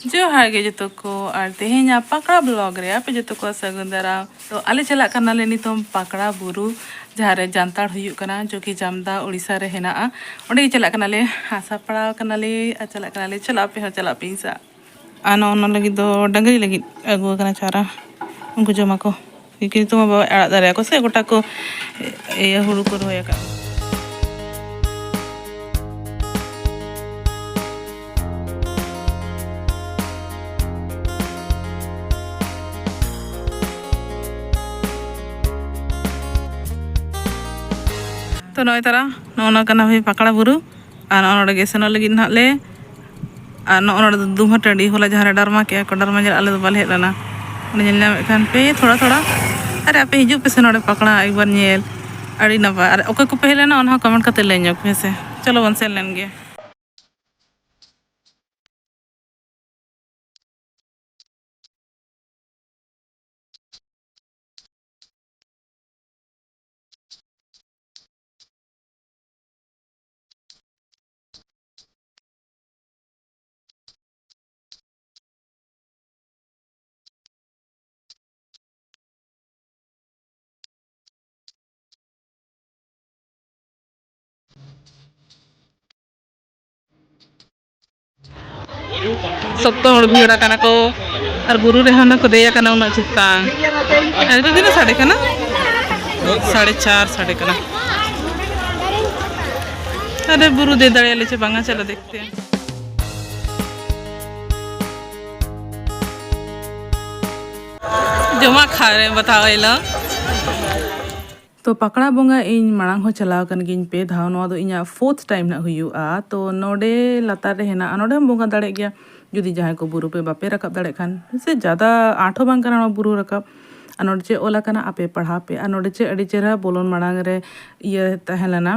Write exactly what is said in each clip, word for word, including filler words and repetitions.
ᱡᱚᱦᱟᱨ ᱜᱮ ᱡᱚᱛᱚ ᱠᱚ, ᱟᱨ ᱛᱮᱦᱮᱧᱟᱜ ᱯᱟᱠᱲᱟ ᱵᱞᱚᱜ ᱨᱮ ᱟᱯᱮ ᱡᱚᱛᱚ ᱠᱚ ᱥᱟᱹᱜᱩᱱ ᱫᱟᱨᱟᱢ᱾ ᱛᱚ ᱟᱞᱮ ᱪᱟᱞᱟᱜ ᱠᱟᱱᱟᱞᱮ ᱱᱤᱛᱚᱝ ᱯᱟᱠᱲᱟ ᱵᱩᱨᱩ, ᱡᱟᱦᱟᱸ ᱨᱮ ᱡᱟᱱᱛᱟᱲ ᱦᱩᱭᱩᱜ ᱠᱟᱱᱟ, ᱡᱚ ᱠᱤ ᱡᱟᱢᱫᱟ ᱳᱰᱤᱥᱟ ᱨᱮ ᱦᱮᱱᱟᱜᱼᱟ᱾ ᱚᱸᱰᱮ ᱜᱮ ᱪᱟᱞᱟᱜ ᱠᱟᱱᱟᱞᱮ, ᱟᱨ ᱥᱟᱯᱲᱟᱣ ᱠᱟᱱᱟᱞᱮ, ᱟᱨ ᱪᱟᱞᱟᱜ ᱠᱟᱱᱟᱞᱮ᱾ ᱪᱟᱞᱟᱜ ᱟᱯᱮ ᱦᱚᱸ, ᱪᱟᱞᱟᱜ ᱯᱮ ᱤᱧ ᱥᱟᱶ᱾ ᱟᱨ ᱱᱚᱜᱼᱚ ᱱᱚᱣᱟ ᱞᱟᱹᱜᱤᱫ ᱫᱚ ᱰᱟᱹᱝᱨᱤ ᱞᱟᱹᱜᱤᱫ ᱟᱹᱜᱩ ᱟᱠᱟᱱᱟ ᱪᱟᱨᱟ, ᱩᱱᱠᱩ ᱡᱚᱢᱟ ᱠᱚ᱾ ᱠᱤᱱᱛᱩ ᱢᱟ ᱵᱟᱵᱟᱭ ᱟᱲᱟᱜ ᱫᱟᱲᱮᱭᱟᱠᱚ ᱥᱮ, ᱜᱚᱴᱟ ᱠᱚ ᱤᱭᱟᱹ ᱦᱩᱲᱩ ᱠᱚ ᱨᱚᱦᱚᱭ ᱟᱠᱟᱫ᱾ ᱛᱚ ᱱᱚᱜᱼᱚᱭ ᱛᱟᱨᱟ, ᱱᱚᱜᱼᱚ ᱱᱚᱣᱟ ᱠᱟᱱᱟ ᱵᱷᱟᱹᱭ ᱯᱟᱠᱲᱟ ᱵᱩᱨᱩ᱾ ᱟᱨ ᱱᱚᱜᱼᱚ ᱱᱚᱰᱮ ᱜᱮ ᱥᱮᱱᱚᱜ ᱞᱟᱹᱜᱤᱫ ᱱᱟᱦᱟᱜ ᱞᱮ᱾ ᱟᱨ ᱱᱚᱜᱼᱚ ᱱᱚᱰᱮ ᱫᱚ ᱫᱩᱢᱦᱟ ᱴᱟᱺᱰᱤ, ᱦᱚᱞᱟ ᱡᱟᱦᱟᱸ ᱨᱮ ᱰᱨᱟᱢᱟ ᱠᱮᱜᱼᱟ ᱠᱚ, ᱰᱨᱟᱢᱟ ᱧᱮᱞ ᱟᱞᱮ ᱫᱚ ᱵᱟᱞᱮ ᱦᱮᱡ ᱞᱮᱱᱟ᱾ ᱚᱸᱰᱮ ᱧᱮᱞ ᱧᱟᱢᱮᱫ ᱠᱷᱟᱱ ᱯᱮ ᱛᱷᱚᱲᱟ ᱛᱷᱚᱲᱟ᱾ ᱟᱨᱮ ᱟᱯᱮ ᱦᱤᱡᱩᱜ ᱯᱮᱥᱮ ᱱᱚᱰᱮ ᱯᱟᱠᱲᱟ ᱮᱠᱵᱟᱨ ᱧᱮᱞ, ᱟᱹᱰᱤ ᱱᱟᱯᱟᱭ᱾ ᱟᱨ ᱚᱠᱚᱭ ᱠᱚᱯᱮ ᱦᱮᱡ ᱞᱮᱱᱟ ᱚᱱᱟ ᱦᱚᱸ ᱠᱚᱢᱮᱱᱴ ᱠᱟᱛᱮ ᱞᱟᱹᱭ ᱧᱚᱜ ᱯᱮ ᱦᱮᱸ ᱥᱮ᱾ ᱪᱚᱞᱚ ᱵᱚᱱ ᱥᱮᱱ ᱞᱮᱱ ᱜᱮ᱾ ᱥᱚᱠᱛᱚ ᱦᱚᱲ ᱵᱷᱤᱲ ᱟᱠᱟᱱᱟ ᱠᱚ, ᱟᱨ ᱵᱩᱨᱩ ᱨᱮᱦᱚᱸ ᱱᱟᱠᱚ ᱫᱮᱡ ᱟᱠᱟᱱᱟ ᱩᱱᱟᱹᱜ ᱪᱮᱛᱟᱱ᱾ ᱟᱨ ᱱᱤᱛᱚᱜ ᱛᱤᱱᱟᱹᱜ ᱥᱟᱰᱮ ᱠᱟᱱᱟ? ᱥᱟᱲᱮ ᱪᱟᱨ ᱥᱟᱰᱮ ᱠᱟᱱᱟ᱾ ᱟᱨᱮ ᱵᱩᱨᱩ ᱫᱮᱡ ᱫᱟᱲᱮᱭᱟᱜ ᱞᱮ ᱪᱮ ᱵᱟᱝᱟ, ᱪᱚᱞᱚ ᱫᱮᱠᱷᱛᱮ ᱦᱮᱸ᱾ ᱡᱚᱢᱟᱜ ᱠᱷᱟᱨᱮ ᱵᱟᱛᱟᱣ ᱮᱞᱟ᱾ ᱛᱚ ᱯᱟᱠᱲᱟ ᱵᱚᱸᱜᱟ ᱤᱧ ᱢᱟᱲᱟᱝ ᱦᱚᱸ ᱪᱟᱞᱟᱣ ᱟᱠᱟᱱ ᱜᱤᱭᱟᱹᱧ ᱯᱮ ᱫᱷᱟᱣ᱾ ᱱᱚᱣᱟ ᱫᱚ ᱤᱧᱟᱹᱜ ᱯᱷᱳᱨᱛᱷ ᱴᱟᱭᱤᱢ ᱱᱟᱜ ᱦᱩᱭᱩᱜᱼᱟ᱾ ᱛᱚ ᱱᱚᱰᱮ ᱞᱟᱛᱟᱨ ᱨᱮ ᱦᱮᱱᱟᱜᱼᱟ, ᱱᱚᱰᱮ ᱦᱚᱸ ᱵᱚᱸᱜᱟ ᱫᱟᱲᱮᱜ ᱜᱮᱭᱟ᱾ ᱡᱩᱫᱤ ᱡᱟᱦᱟᱸᱭ ᱠᱚ ᱵᱩᱨᱩ ᱯᱮ ᱵᱟᱯᱮ ᱨᱟᱠᱟᱵ ᱫᱟᱲᱮᱭᱟᱜ ᱠᱷᱟᱱ, ᱥᱮ ᱡᱟᱫᱟ ᱟᱸᱴ ᱦᱚᱸ ᱵᱟᱝ ᱠᱟᱱᱟ ᱱᱚᱣᱟ ᱵᱩᱨᱩ ᱨᱟᱠᱟᱵ᱾ ᱟᱨ ᱱᱚᱰᱮ ᱪᱮᱫ ᱚᱞ ᱟᱠᱟᱱᱟ ᱟᱯᱮ ᱯᱟᱲᱦᱟᱣ ᱯᱮ᱾ ᱟᱨ ᱱᱚᱰᱮ ᱪᱮᱫ ᱟᱹᱰᱤ ᱪᱮᱦᱨᱟ ᱵᱚᱞᱚᱱ ᱢᱟᱲᱟᱝ ᱨᱮ ᱤᱭᱟᱹ ᱛᱟᱦᱮᱸ ᱞᱮᱱᱟ,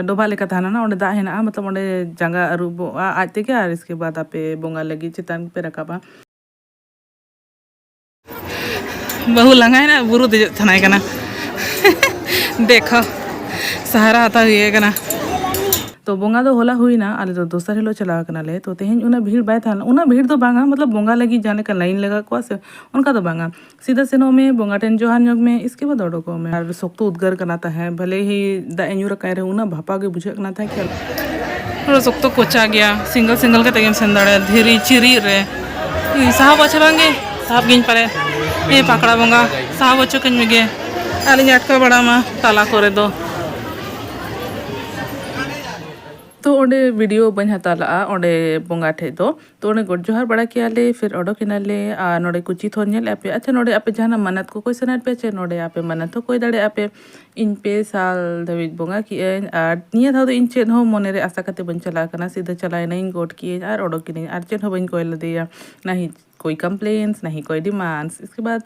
ᱰᱚᱵᱷᱟᱜ ᱞᱮᱠᱟ ᱛᱟᱦᱮᱸ ᱞᱮᱱᱟ, ᱚᱸᱰᱮ ᱫᱟᱜ ᱦᱮᱱᱟᱜᱼᱟ, ᱢᱚᱛᱞᱚᱵ ᱚᱸᱰᱮ ᱡᱟᱸᱜᱟ ᱟᱹᱨᱩᱵᱚᱜᱼᱟ ᱟᱡ ᱛᱮᱜᱮ, ᱟᱨ ᱤᱥᱠᱮ ᱵᱟᱫ ᱟᱯᱮ ᱵᱚᱸᱜᱟ ᱞᱟᱹᱜᱤᱫ ᱪᱮᱛᱟᱱ ᱯᱮ ᱨᱟᱠᱟᱵᱟ᱾ ᱵᱟᱹᱦᱩ ᱞᱟᱸᱜᱟᱭᱮᱱᱟ, ᱵᱩᱨᱩ ᱫᱮᱡᱚᱜ ᱥᱟᱱᱟᱭ ᱠᱟᱱᱟ᱾ ᱫᱮᱠᱷᱚ, ᱥᱟᱦᱟᱨᱟ ᱦᱟᱛᱟᱣ ᱦᱩᱭ ᱠᱟᱱᱟ᱾ ᱛᱚ ᱵᱚᱸᱜᱟ ᱫᱚ ᱦᱚᱞᱟ ᱦᱩᱭᱱᱟ, ᱟᱞᱮ ᱫᱚ ᱫᱚᱥᱟᱨ ᱦᱤᱞᱳᱜ ᱪᱟᱞᱟᱣ ᱠᱟᱱᱟᱞᱮ᱾ ᱛᱚ ᱛᱮᱦᱮᱧ ᱩᱱᱟᱹᱜ ᱵᱷᱤᱲ ᱵᱟᱭ ᱛᱟᱦᱮᱸ ᱞᱮᱱᱟ, ᱩᱱᱟᱹᱜ ᱵᱷᱤᱲ ᱫᱚ ᱵᱟᱝᱟ, ᱢᱚᱛᱞᱚᱵ ᱵᱚᱸᱜᱟ ᱞᱟᱹᱜᱤᱫ ᱡᱟᱦᱟᱸ ᱞᱮᱠᱟ ᱞᱟᱭᱤᱱ ᱞᱟᱜᱟᱣ ᱠᱚᱜᱼᱟ ᱥᱮ, ᱚᱱᱠᱟ ᱫᱚ ᱵᱟᱝᱟ᱾ ᱥᱤᱫᱷᱟᱹ ᱥᱮᱱᱚᱜ ᱢᱮ, ᱵᱚᱸᱜᱟ ᱴᱷᱮᱱ ᱡᱚᱦᱟᱨ ᱧᱚᱜ ᱢᱮ, ᱤᱥᱠᱮ ᱵᱟᱫᱽ ᱚᱰᱚᱠᱚᱜ ᱢᱮ᱾ ᱟᱨ ᱥᱚᱠᱛᱚ ᱩᱫᱽᱜᱟᱹᱨ ᱠᱟᱱᱟ ᱛᱟᱦᱮᱸᱫ, ᱵᱷᱟᱞᱮ ᱦᱤ ᱫᱟᱜ ᱮ ᱧᱩᱨ ᱟᱠᱟᱱ ᱨᱮᱦᱚᱸ ᱩᱱᱟᱹᱜ ᱵᱷᱟᱯᱟᱣ ᱜᱮ ᱵᱩᱡᱷᱟᱹᱜ ᱠᱟᱱᱟ ᱛᱟᱦᱮᱸᱫ᱾ ᱠᱷᱮᱞ ᱯᱩᱨᱟᱹ ᱥᱚᱠᱛᱚ ᱠᱚᱪᱟ ᱜᱮᱭᱟ, ᱥᱤᱝᱜᱮᱞ ᱥᱤᱝᱜᱮᱞ ᱠᱟᱛᱮ ᱜᱮᱢ ᱥᱮᱱ ᱫᱟᱲᱮᱭᱟᱜᱼᱟ, ᱫᱷᱤᱨᱤ ᱪᱤᱨᱤᱡ ᱨᱮ᱾ ᱤᱧ ᱥᱟᱦᱟᱵ ᱟᱪᱮ ᱵᱟᱝᱜᱮ, ᱥᱟᱦᱟᱵ ᱜᱤᱧ ᱯᱟᱞᱮ᱾ ᱦᱮᱸ ᱯᱟᱠᱲᱟ ᱵᱚᱸᱜᱟ, ᱥᱟᱦᱟᱵ ᱦᱚᱪᱚ ᱠᱟᱹᱧ ᱢᱮᱜᱮ, ᱟᱞᱤᱧ ᱟᱴᱠᱟᱣ ᱵᱟᱲᱟ ᱢᱟ ᱛᱟᱞᱟ ᱠᱚᱨᱮ ᱫᱚ᱾ ᱛᱚ ᱚᱸᱰᱮ ᱵᱷᱤᱰᱤᱭᱳ ᱵᱟᱹᱧ ᱦᱟᱛᱟᱣ ᱞᱟᱜᱼᱟ ᱚᱸᱰᱮ ᱵᱚᱸᱜᱟ ᱴᱷᱮᱡ ᱫᱚ᱾ ᱛᱚ ᱚᱸᱰᱮ ᱜᱚᱰ ᱡᱚᱦᱟᱨ ᱵᱟᱲᱟ ᱠᱮᱭᱟᱞᱮ, ᱯᱷᱤᱨ ᱚᱰᱚᱠ ᱮᱱᱟᱞᱮ᱾ ᱟᱨ ᱱᱚᱰᱮ ᱠᱩᱪᱤ ᱛᱷᱚᱨ ᱧᱮᱞ ᱟᱯᱮ, ᱟᱪᱪᱷᱟ, ᱱᱚᱰᱮ ᱟᱯᱮ ᱡᱟᱦᱟᱱᱟᱜ ᱢᱟᱱᱟᱛ ᱠᱚ ᱠᱚᱭ ᱥᱟᱱᱟᱭᱮᱫ ᱯᱮᱭᱟ ᱪᱮ, ᱱᱚᱰᱮ ᱟᱯᱮ ᱢᱟᱱᱟᱛ ᱦᱚᱸ ᱠᱚᱭ ᱫᱟᱲᱮᱭᱟᱜᱼᱟ ᱯᱮ᱾ ᱤᱧ ᱯᱮ ᱥᱟᱞ ᱫᱷᱟᱹᱵᱤᱡ ᱵᱚᱸᱜᱟ ᱠᱮᱜᱼᱟᱹᱧ, ᱟᱨ ᱱᱤᱭᱟᱹ ᱫᱷᱟᱣ ᱫᱚ ᱤᱧ ᱪᱮᱫ ᱦᱚᱸ ᱢᱚᱱᱮᱨᱮ ᱟᱥᱟ ᱠᱟᱛᱮ ᱵᱟᱹᱧ ᱪᱟᱞᱟᱣ ᱠᱟᱱᱟ, ᱥᱤᱫᱷᱟᱹ ᱪᱟᱞᱟᱣ ᱮᱱᱟᱹᱧ, ᱜᱚᱰ ᱠᱮᱜᱼᱟᱹᱧ ᱟᱨ ᱚᱰᱚᱠ ᱮᱱᱟᱹᱧ, ᱟᱨ ᱪᱮᱫ ᱦᱚᱸ ᱵᱟᱹᱧ ᱠᱚᱭ ᱞᱮᱫᱮᱭᱟ, ᱱᱟ ᱦᱤ ᱠᱳᱭ ᱠᱚᱢᱯᱞᱮᱱᱥ, ᱱᱟ ᱦᱤ ᱠᱳᱭ ᱰᱤᱢᱟᱱᱰᱥ᱾ ᱤᱥᱠᱮ ᱵᱟᱫ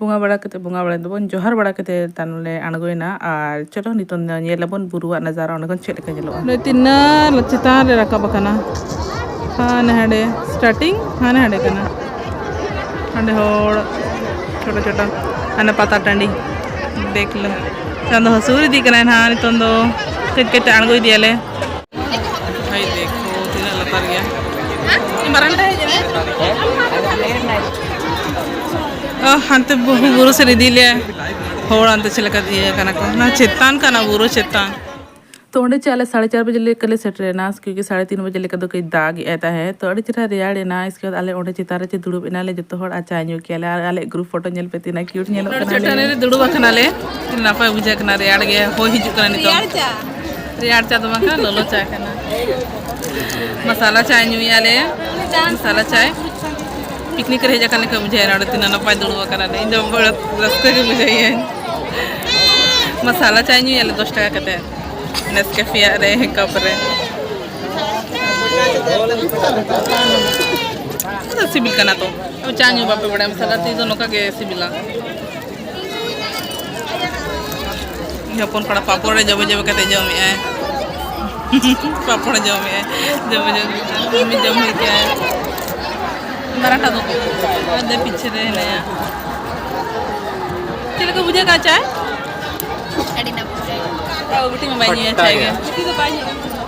ᱵᱚᱸᱜᱟ ᱵᱟᱲᱟ ᱠᱟᱛᱮ, ᱵᱚᱸᱜᱟ ᱵᱟᱲᱟ ᱫᱚᱵᱚᱱ ᱡᱚᱦᱟᱨ ᱵᱟᱲᱟ ᱠᱟᱛᱮ ᱛᱟᱭᱱᱚᱢ ᱞᱮ ᱟᱬᱜᱚᱭᱮᱱᱟ᱾ ᱟᱨ ᱪᱚᱞᱚ ᱱᱤᱛᱚᱝ ᱫᱚ ᱧᱮᱞ ᱟᱵᱚᱱ ᱵᱩᱨᱩᱣᱟᱜ ᱱᱟᱡᱟᱨᱟ ᱚᱸᱰᱮ ᱠᱷᱚᱱ ᱪᱮᱫ ᱞᱮᱠᱟ ᱧᱮᱞᱚᱜᱼᱟ᱾ ᱱᱚᱰᱮ ᱛᱤᱱᱟᱹᱜ ᱪᱮᱛᱟᱱ ᱨᱮ ᱨᱟᱠᱟᱵ ᱟᱠᱟᱱᱟ, ᱦᱟᱱᱮ ᱦᱟᱸᱰᱮ ᱥᱴᱟᱨᱴᱤᱝ, ᱦᱟᱱᱮ ᱦᱟᱸᱰᱮ ᱠᱟᱱᱟ, ᱦᱟᱸᱰᱮ ᱦᱚᱲ ᱪᱷᱳᱴᱳ ᱪᱷᱳᱴᱳ, ᱦᱟᱱᱮ ᱯᱟᱛᱟ ᱴᱟᱺᱰᱤ ᱫᱮᱠᱷ ᱞᱳ᱾ ᱪᱟᱸᱫᱚ ᱦᱚᱸ ᱥᱩᱨ ᱤᱫᱤᱜ ᱠᱟᱱᱟᱭ ᱱᱟᱦᱟᱜ, ᱱᱤᱛᱚᱝ ᱫᱚ ᱠᱟᱹᱡ ᱠᱟᱹᱡ ᱛᱮ ᱟᱬᱜᱚ ᱤᱫᱤᱭᱟᱞᱮ᱾ ᱵᱷᱟᱭ ᱫᱮᱠᱷᱳ, ᱛᱤᱱᱟᱹᱜ ᱞᱟᱛᱟᱨ ᱜᱮᱭᱟ᱾ ᱢᱟᱨᱟᱝ ᱴᱟᱺᱰᱤ ᱦᱮᱡ ᱮᱱᱟ᱾ ᱚ, ᱦᱟᱱᱛᱮ ᱵᱩ-, ᱵᱩᱨᱩ ᱥᱮᱫ ᱤᱫᱤ ᱞᱮᱭᱟ᱾ ᱦᱚᱲ ᱦᱟᱱᱛᱮ ᱪᱮᱫ ᱞᱮᱠᱟ ᱤᱭᱟᱹ ᱠᱟᱱᱟ ᱠᱚ᱾ ᱚᱱᱟ ᱪᱮᱛᱟᱱ ᱠᱟᱱᱟ, ᱵᱩᱨᱩ ᱪᱮᱛᱟᱱ᱾ ᱛᱚ ᱚᱸᱰᱮ ᱪᱮ ᱟᱞᱮ ᱥᱟᱲᱮ ᱪᱟᱨ ᱵᱟᱡᱮ ᱞᱮᱠᱟ ᱞᱮ ᱥᱮᱴᱮᱨ ᱮᱱᱟ, ᱠᱤᱭᱩᱠᱤ ᱥᱟᱲᱮ ᱛᱤᱱ ᱵᱟᱡᱮ ᱞᱮᱠᱟ ᱫᱚ ᱠᱟᱹᱡ ᱫᱟᱜ ᱮᱫ ᱛᱟᱦᱮᱸᱫ᱾ ᱛᱚ ᱟᱹᱰᱤ ᱪᱮᱦᱨᱟ ᱨᱮᱭᱟᱲ ᱮᱱᱟ᱾ ᱤᱥᱠᱮ ᱵᱟᱫ ᱟᱞᱮ ᱚᱸᱰᱮ ᱪᱮᱛᱟᱱ ᱨᱮ ᱪᱮ ᱫᱩᱲᱩᱵ ᱮᱱᱟᱞᱮ ᱡᱚᱛᱚ ᱦᱚᱲ, ᱟᱨ ᱪᱟ ᱧᱩ ᱠᱮᱭᱟᱞᱮ, ᱟᱨ ᱟᱞᱮ ᱜᱨᱩᱯ ᱯᱷᱳᱴᱳ ᱧᱮᱞᱚᱜ ᱟᱨ ᱠᱟᱱᱟ᱾ ᱪᱟᱹᱴᱟᱹᱱᱤ ᱨᱮ ᱫᱩᱲᱩᱵ ᱟᱠᱟᱱᱟᱞᱮ, ᱛᱤᱱᱟᱹᱜ ᱱᱟᱯᱟᱭ ᱵᱩᱡᱷᱟᱹᱜ ᱠᱟᱱᱟ, ᱨᱮᱭᱟᱲ ᱜᱮ ᱦᱚᱭ ᱦᱤᱡᱩᱜ ᱠᱟᱱᱟ ᱱᱤᱛᱚᱝ᱾ ᱨᱮᱭᱟᱲ ᱪᱟ᱾ ᱨᱮᱭᱟᱲ ᱪᱟ ᱫᱚ ᱵᱟᱝ ᱠᱟᱱᱟ, ᱞᱚᱞᱚ ᱪᱟ ᱠᱟᱱᱟ᱾ ᱢᱟᱥᱟᱞᱟ ᱪᱟᱭ ᱧᱩᱭᱟᱞᱮ, ᱢᱟᱥᱟᱞᱟ ᱪᱟᱭ᱾ ᱯᱤᱠᱱᱤᱠ ᱨᱮ ᱦᱮᱡ ᱟᱠᱟᱱ ᱞᱮᱠᱟ ᱵᱩᱡᱷᱟᱹᱣ ᱮᱱᱟ, ᱚᱸᱰᱮ ᱛᱤᱱᱟᱹᱜ ᱱᱟᱯᱟᱭ ᱫᱩᱲᱩᱵ ᱟᱠᱟᱱᱟ ᱞᱮ᱾ ᱤᱧ ᱫᱚ ᱵᱚᱲᱚ ᱨᱟᱹᱥᱠᱟᱹ ᱜᱮ ᱵᱩᱡᱷᱟᱹᱣ ᱤᱧ᱾ ᱢᱟᱥᱟᱞᱟ ᱪᱟᱭ ᱧᱩᱭᱟᱞᱮ ᱫᱚᱥ ᱴᱟᱠᱟ ᱠᱟᱛᱮ, ᱱᱮᱥᱠᱮᱯᱷᱮ ᱨᱮ ᱠᱟᱯ ᱨᱮ᱾ ᱟᱫᱚ ᱥᱤᱵᱤᱞ ᱠᱟᱱᱟ ᱛᱚ, ᱪᱟ ᱧᱩ ᱵᱟᱯᱮ ᱵᱟᱲᱟᱭᱟ, ᱢᱟᱥᱟᱞᱟ ᱴᱤ ᱫᱚ ᱱᱚᱝᱠᱟ ᱜᱮ ᱥᱤᱵᱤᱞᱟ᱾ ᱦᱚᱯᱚᱱ ᱠᱚᱲᱟ ᱯᱟᱯᱚᱲ ᱨᱮ ᱡᱚᱵᱮ ᱡᱚᱵᱮ ᱠᱟᱛᱮ ᱡᱚᱢᱮᱜᱼᱟᱭ᱾ ᱯᱟᱯᱚᱲ ᱡᱚᱢᱮᱜᱼᱟᱭ, ᱡᱚᱵᱮ ᱡᱚᱵᱮ ᱠᱟᱛᱮ ᱡᱚᱢ ᱦᱩᱭ ᱠᱮᱜᱼᱟᱭ᱾ ᱢᱟᱨᱟᱝ ᱴᱟ ᱫᱚ ᱟᱫᱚ ᱯᱤᱪᱷᱮ ᱨᱮ ᱦᱮᱱᱟᱭᱟ᱾ ᱪᱮᱫ ᱞᱮᱠᱟ ᱵᱩᱡᱷᱟᱹᱜ ᱠᱟᱱᱟ ᱪᱟᱭ? ᱟᱹᱰᱤ ᱱᱟᱯᱟᱭ᱾ ᱚ, ᱵᱤᱴᱤ ᱢᱟ ᱵᱟᱭ ᱧᱩᱭᱟ ᱪᱟᱭ ᱜᱮ᱾ ᱵᱤᱴᱤ ᱫᱚ ᱵᱟᱭ ᱧᱩᱭᱟ᱾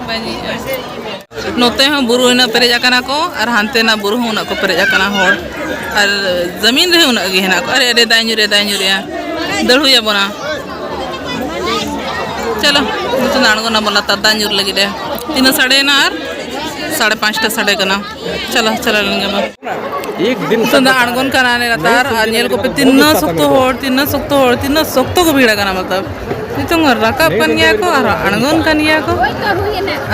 ᱱᱚᱛᱮ ᱦᱚᱸ ᱵᱩᱨᱩ ᱩᱱᱟᱹᱜ ᱯᱮᱨᱮᱡ ᱟᱠᱟᱱᱟ ᱠᱚ ᱟᱨ ᱦᱟᱱᱛᱮᱱᱟᱜ ᱵᱩᱨᱩ ᱦᱚᱸ ᱩᱱᱟᱹᱜ ᱠᱚ ᱯᱮᱨᱮᱡ ᱟᱠᱟᱱᱟ ᱦᱚᱲ᱾ ᱟᱨ ᱡᱟᱢᱤᱱ ᱨᱮ ᱩᱱᱟᱹᱜ ᱜᱮ ᱦᱮᱱᱟᱜ ᱠᱚᱣᱟ᱾ ᱟᱨᱮ, ᱟᱨᱮ, ᱫᱟᱜ ᱧᱩᱨᱮ, ᱫᱟᱜ ᱧᱩᱨᱮ᱾ ᱫᱟᱹᱲ ᱦᱩᱭ ᱟᱵᱚᱱᱟ᱾ ᱪᱚᱞᱚ, ᱱᱤᱛᱚᱜ ᱫᱚ ᱟᱬᱜᱚᱱᱟ ᱵᱚᱱ ᱞᱟᱛᱟᱨ ᱫᱟᱜ ᱧᱩᱨ ᱞᱟᱹᱜᱤᱫ ᱮ᱾ ᱛᱤᱱᱟᱹᱜ ᱥᱟᱰᱮᱭᱮᱱᱟ? ᱟᱨ ᱥᱟᱲᱮ ᱯᱟᱸᱪᱴᱟ ᱥᱟᱰᱮ ᱠᱟᱱᱟ᱾ ᱪᱚᱞᱚ, ᱪᱚᱞᱚ ᱞᱮᱱ ᱜᱮ ᱵᱚᱱ᱾ ᱱᱤᱛᱚᱜ ᱫᱚ ᱟᱬᱜᱚᱱ ᱠᱟᱱᱟ ᱞᱮ ᱞᱟᱛᱟᱨ ᱟᱨ ᱧᱮᱞ ᱠᱚᱯᱮ ᱛᱤᱱᱟᱹᱜ ᱥᱚᱠᱛᱚ ᱦᱚᱲ, ᱛᱤᱱᱟᱹᱜ ᱥᱚᱠᱛᱚ ᱦᱚᱲ, ᱛᱤᱱᱟᱹᱜ ᱥᱚᱠᱛᱚ ᱠᱚ ᱵᱷᱤᱲ ᱟᱠᱟᱱᱟ᱾ ᱢᱚᱛᱞᱚᱵ ᱱᱤᱛᱚᱝ ᱨᱟᱠᱟᱵ ᱠᱟᱱ ᱜᱮᱭᱟ ᱠᱚ ᱟᱨ ᱟᱬᱜᱚᱱ ᱠᱟᱱ ᱜᱮᱭᱟ ᱠᱚ᱾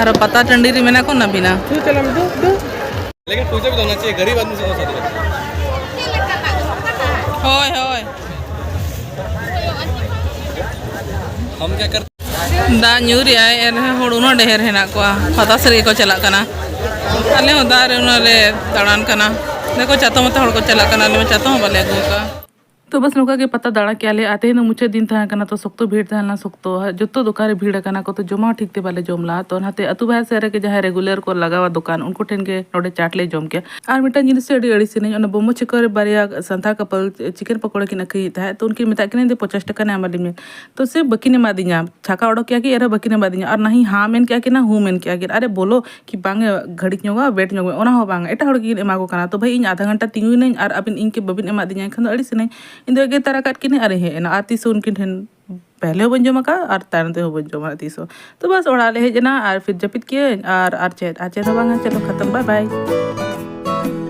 ᱟᱨ ᱯᱟᱛᱟ ᱴᱟᱺᱰᱤ ᱨᱮ ᱢᱮᱱᱟᱜ ᱠᱚ ᱱᱟᱵᱤᱱᱟ᱾ ᱦᱳᱭ, ᱦᱳᱭ᱾ ᱫᱟᱜ ᱧᱩᱨᱮᱜᱼᱟᱭ, ᱮᱱᱨᱮᱦᱚᱸ ᱦᱚᱲ ᱩᱱᱟᱹᱜ ᱰᱷᱮᱨ ᱦᱮᱱᱟᱜ ᱠᱚᱣᱟ, ᱯᱟᱛᱟ ᱥᱮᱫ ᱜᱮᱠᱚ ᱪᱟᱞᱟᱜ ᱠᱟᱱᱟ᱾ ᱟᱞᱮ ᱦᱚᱸ ᱫᱟᱜ ᱨᱮ ᱩᱱᱟᱹᱜ ᱞᱮ ᱫᱟᱬᱟᱱ ᱠᱟᱱᱟ᱾ ᱫᱮᱠᱷᱚ, ᱪᱟᱛᱚᱢ ᱟᱛᱮ ᱦᱚᱲ ᱠᱚ ᱪᱟᱞᱟᱜ ᱠᱟᱱᱟ, ᱟᱞᱮ ᱢᱟ ᱪᱟᱛᱚᱢ ᱦᱚᱸ ᱵᱟᱞᱮ ᱟᱹᱜᱩ ᱟᱠᱟᱫᱼᱟ᱾ ᱛᱚ ᱵᱟᱥ, ᱱᱚᱝᱠᱟ ᱜᱮ ᱯᱟᱛᱟ ᱫᱟᱬᱟ ᱠᱮᱜᱼᱟ ᱞᱮ᱾ ᱟᱨ ᱛᱮᱦᱮᱧ ᱫᱚ ᱢᱩᱪᱟᱹᱫ ᱫᱤᱱ ᱛᱟᱦᱮᱸ ᱠᱟᱱᱟ, ᱛᱚ ᱥᱚᱠᱛᱚ ᱵᱷᱤᱲ ᱛᱟᱦᱮᱸ ᱞᱮᱱᱟ, ᱥᱚᱠᱛᱚ ᱡᱚᱛᱚ ᱫᱚᱠᱟᱱ ᱨᱮ ᱵᱷᱤᱲ ᱟᱠᱟᱱᱟ ᱠᱚ, ᱛᱚ ᱡᱚᱢᱟᱜ ᱦᱚᱸ ᱴᱷᱤᱠ ᱛᱮ ᱵᱟᱞᱮ ᱡᱚᱢ ᱞᱟᱜᱼᱟ᱾ ᱛᱚ ᱚᱱᱟᱛᱮ ᱟᱹᱛᱩ ᱵᱟᱦᱮᱨ ᱥᱮᱫ ᱨᱮᱜᱮ ᱡᱟᱦᱟᱸᱭ regular ᱠᱚ ᱞᱟᱜᱟᱣᱟ ᱫᱚᱠᱟᱱ, ᱩᱱᱠᱩ ᱴᱷᱮᱱ ᱜᱮ ᱱᱚᱰᱮ ᱪᱟᱴ ᱞᱮ ᱡᱚᱢ ᱠᱮᱜᱼᱟ᱾ ᱟᱨ ᱢᱤᱫᱴᱟᱝ ᱡᱤᱱᱤᱥ ᱟᱹᱰᱤ ᱟᱹᱲᱤᱥ ᱮᱱᱟᱹᱧ, ᱚᱱᱟ ᱵᱳᱢᱵᱳ ᱪᱷᱤᱠᱳ ᱨᱮ ᱵᱟᱨᱭᱟ ᱥᱟᱱᱛᱟᱲ couple chicken ᱯᱟᱠᱚᱲᱟ ᱠᱤᱱ ᱟᱹᱠᱷᱨᱤᱧᱮᱫ ᱛᱟᱦᱮᱸᱫ, ᱛᱚ ᱩᱱᱠᱤᱱ ᱢᱮᱛᱟᱜ ᱠᱤᱱᱟᱹ ᱡᱮ ᱯᱚᱧᱪᱟᱥ ᱴᱟᱠᱟ ᱨᱮᱱᱟᱜ ᱮᱢᱟ ᱞᱤᱧ ᱢᱮ, ᱛᱚ ᱥᱮ ᱵᱟᱹᱠᱤᱱ ᱮᱢᱟ ᱫᱤᱧᱟ᱾ ᱪᱷᱟᱠᱟ ᱚᱰᱚᱠ ᱠᱮᱜᱼᱟ ᱠᱤᱱ, ᱮᱱᱨᱮᱦᱚᱸ ᱵᱟᱹᱠᱤᱱ ᱮᱢᱟ ᱫᱤᱧᱟ᱾ ᱟᱨ ᱱᱟᱦᱤ ᱦᱟᱸ ᱢᱮᱱ ᱠᱮᱜᱼᱟ ᱠᱤᱱ, ᱱᱟ ᱦᱩᱸ ᱢᱮᱱ ᱠᱮᱜᱼᱟ ᱠᱤᱱ, ᱟᱨᱮ ᱵᱚᱞᱚ ᱠᱤ ᱵᱟᱝ ᱮ ᱜᱷᱟᱹᱲᱤᱡ ᱧᱚᱜᱚᱜᱼᱟ, wait ᱧᱚᱜᱚᱜᱼᱟ, ᱚᱱᱟ ᱦᱚᱸ ᱵᱟᱝ, ᱮᱴᱟᱜ ᱦᱚᱲ ᱜᱮᱠᱤᱱ ᱮᱢᱟ ᱠᱚ ᱠᱟᱱᱟ᱾ ᱛᱚ ᱵᱷᱟᱹᱭ, ᱤᱧ ᱟᱫᱷᱟ ᱜᱷᱚᱱᱴᱟ ᱛᱤᱸᱜᱩᱭᱮᱱᱟᱹᱧ ᱟᱨ ᱟᱹᱵᱤᱱ ᱤᱧ ᱠᱤ ᱵᱟᱹᱵᱤᱱ ᱮᱢᱟᱫᱤᱧᱟ, ᱮᱱᱠᱷᱟᱱ ᱫᱚ ᱟᱹᱲᱤᱥ ᱮᱱᱟᱹᱧ᱾ ᱤᱧ ᱫᱚ ᱮᱜᱮᱨ ᱛᱟᱨᱟ ᱠᱟᱫ ᱠᱤᱱᱟᱹᱧ ᱟᱨᱤᱧ ᱦᱮᱡ ᱮᱱᱟ᱾ ᱟᱨ ᱛᱤᱥ ᱦᱚᱸ ᱩᱱᱠᱤᱱ ᱴᱷᱮᱱ ᱯᱮᱦᱞᱮ ᱦᱚᱸ ᱵᱟᱹᱧ ᱡᱚᱢ ᱟᱠᱟᱫᱼᱟ ᱟᱨ ᱛᱟᱭᱱᱚᱢ ᱛᱮᱦᱚᱸ ᱵᱟᱹᱧ ᱡᱚᱢᱟ ᱛᱤᱥ ᱦᱚᱸ᱾ ᱛᱚ ᱵᱟᱥ, ᱚᱲᱟᱜ ᱞᱮ ᱦᱮᱡ ᱮᱱᱟ ᱟᱨ ᱯᱷᱤᱨ ᱡᱟᱹᱯᱤᱫ ᱠᱮᱜᱼᱟᱹᱧ ᱟᱨ, ᱟᱨ ᱪᱮᱫ, ᱟᱨ ᱪᱮᱫ ᱦᱚᱸ ᱵᱟᱝᱟ᱾ ᱪᱚᱞᱚ ᱠᱷᱟᱛᱚᱢ, bye bye᱾